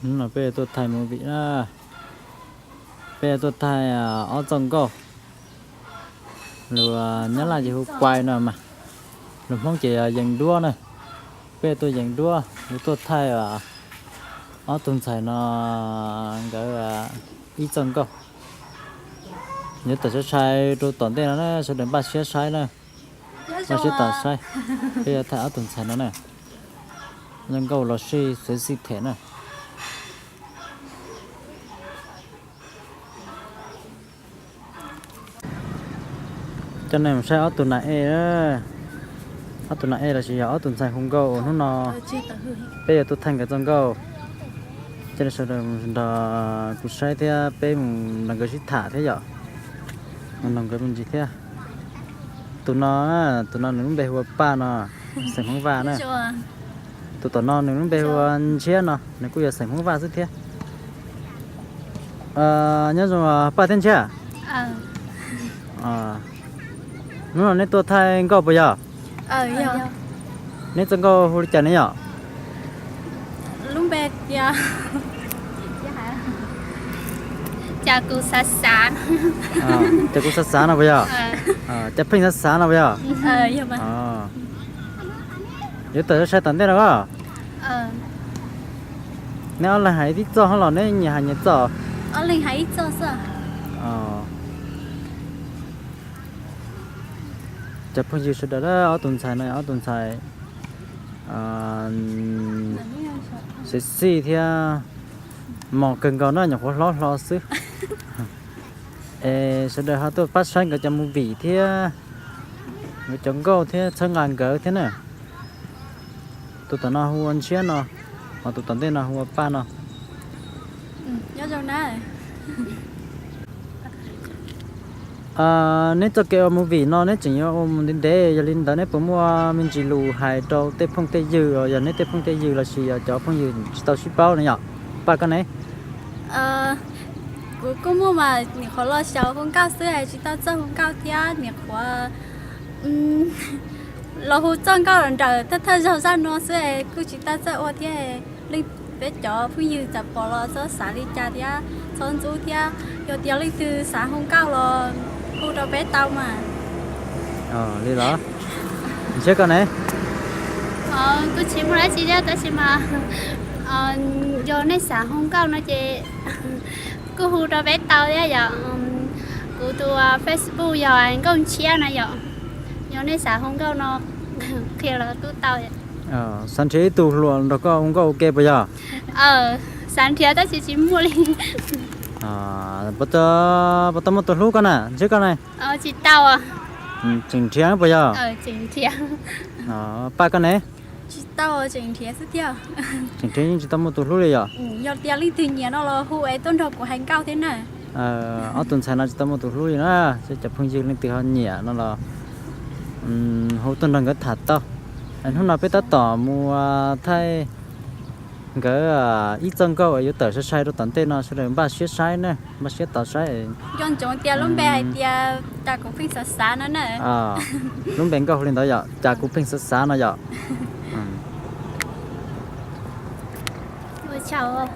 Hnub no peb tuaj thaij movie na, peb tuaj thaij ob txoj nkauj. Lus Nyab Laj ces hu quay no mas, lus Hmoob ces yees duab na. Peb tuaj yees duab, yuav tuaj thaij ob tug ntxhais no nkawd ib txoj nkauj. Yuav tawm sai sai rau tom ntej no na, sawv daws npaj siab saib na. Npaj siab tos saib, peb yuav thaij ob tug ntxhais no na. Nkauj los sij xwv xij them na. Coj nej mus saib ob tug nas ej, ob tug nas ej lossis yog ob tug ntxhais hu nkauj uas hnub no peb yuav tuaj thaij nkawd txoj nkauj. Coj nej sawv daws nrog kuv saib thiab peb mus nrog nkawd sib tham thiab yom. Mus nrog nkawd me ntsis thiab. Tus no, tus no nws lub npe hu ua Paj no, xeem Hmoob Vaj na. Tus tom no nws lub npe hu ua Ntshiab no, nws kuj yog xeem Hmoob Vaj xwb thiab. Nyob zoo Paj thiab Ntshiab. Hnub no neb tuaj thaij nkauj puas yog? Neb txoj nkauj hu li cas ne yom? Lub npe tias, cas kuv xav xav, cas kuv xav xav no puas yog? Cas pheej xav xav no puas yog? Yuav tawm sai tom ntej no os. Neb ob leeg hais tib txoj hov los neb nyias hais nyias txoj? Cov phooj ywg sawv daws, ob tug ntxhais no ob tug ntxhais xyuam xim thiab mos kawg nkaus na, nyuam qhuav hlob hlo xwb. Es sawv daws ho tuaj pab saib nkawd cov movie thiab, nkawd cov nkauj thiab txhawb nqa nkawd thiab na. Tus tom no hu ua Ntshiab no, ho tus tom ntej no hu ua Paj no. Neb txoj kev ua movie no neb tseem yuav ua mus ntev ntev, yog li ntawd neb puas muaj me ntsis lus hais rau tej phooj tej ywg, yog neb tej phooj tej ywg lossis yog cov phooj ywg tsis tau sib paub ne yom? Paj koj ne? Kuv kuj muaj mas, nyuam qhuav los xyaum hu nkauj xwb es tsis tau txawj hu nkauj thiab, nyuam qhuav los hu txoj nkauj nrawm thawj thawj zaug zaj no xwb es kuj tsis tau txawj ua thiab. Leej, peb cov phooj ywg txawm pom los txhob xav li cas thiab txhob ntxub thiab, yog tias leej twg xav hu nkauj los hu rau peb tau mas. Li los, Ntshiab koj ne? Kuv tsis muaj dab tsi thiab tab sis mas yog nej xav hu nkauj no ces kuj hu rau peb tau thiab yom. Kuv tus Facebook yog Nkauj Ntshiab na yom. Yog nej xav hu nkauj no qhia los kuj tau. Xav nrhiav ib tug hluas nrog koj hu nkauj ua ke puas yog? Xav nrhiav tab sis tsis muaj li. Puas tau muaj tus hlub koj na, Ntshiab koj ne? Tsis tau. Tseem nrhiav puas yog? Paj koj ne? Tsis tau, tseem nrhiav xwb thiab. Tseem nrhiav yeej tsis tau muaj tus hlub li yom? Yog tias leej twg nyiam no los hu es tuaj nrog kuv hais nkauj thiab na. Ob tug ntxhais no tsis tau muaj tus hlub li na, ces cov phooj ywg leej twg ho nyiam no los hu tuaj nrog nkawd tham tau. Hnub no peb tab tom mus thaij nkawd ib txoj nkauj yuav tawm sai sai rau tom ntej no, sawv daws npaj siab saib na, npaj siab tos saib. Nco ntsoov tias lub npe hais tias cas kuv pheej xav xav no na. Lub npe nkauj hu li ntawd yom, cas kuv pheej xav xav no yom. Ua tsaug.